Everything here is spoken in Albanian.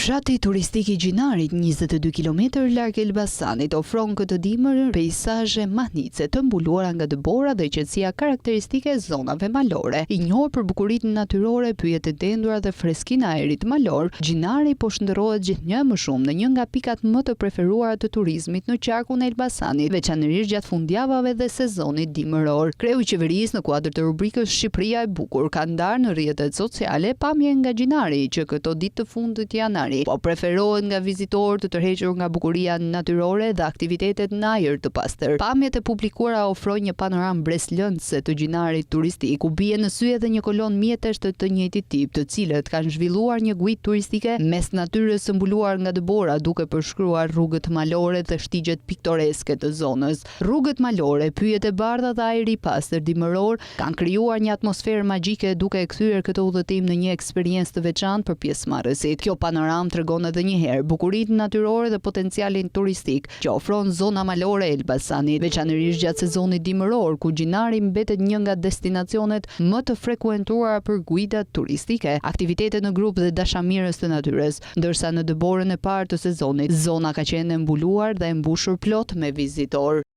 Fshati turistik i Gjinarit, 22 kilometër larg Elbasanit, ofron këtë dimër peisazhe mahnitëse të mbuluara nga dëbora dhe qetësia karakteristike e zonave malore. I njohur për bukuritë natyrore, pyjet e dendura dhe freskinë e ajrit malor, Gjinari po shndërrohet gjithnjë e më shumë në një nga pikat më të preferuara të turizmit në qarkun e Elbasanit, veçanërisht gjatë fundjavave dhe sezonit dimëror. Kreu i qeverisë në kuadër të rubrikës Shqipëria e bukur ka ndarë në rrjetet sociale pamje nga Gjinari, që këto ditë të fundit të janarit po preferohet nga vizitorë të tërhequr nga bukuria natyrore dhe aktivitetet në ajër të pastër. Pamjet e publikuara ofrojnë një panoramë mbresëlënëse të Gjinarit turistik, ku bie në sy edhe një kolonë mjetesh të të njëjtit tip, të cilët kanë zhvilluar një guidë turistike mes natyrës së mbuluar nga dëbora duke përshkruar rrugët malore dhe shtigjet piktoreske të zonës. Rrugët malore, pyjet e bardha dhe ajri i pastër dimëror kanë krijuar një atmosferë magjike duke e kthyer këtë udhëtim në një eksperiencë të veçantë për pjesëmarrësit. Kjo panoramë tregon edhe një herë bukuritë natyrore dhe potencialin turistik që ofron zona malore e Elbasanit, veçanërisht gjatë sezonit dimëror, ku Gjinari mbetet një nga destinacionet më të frekuentuara për guidat turistike, aktivitete në grup dhe dashamirës të natyrës. Ndërsa në dëborën e parë të sezonit, zona ka qenë e mbuluar dhe e mbushur plot me vizitorë.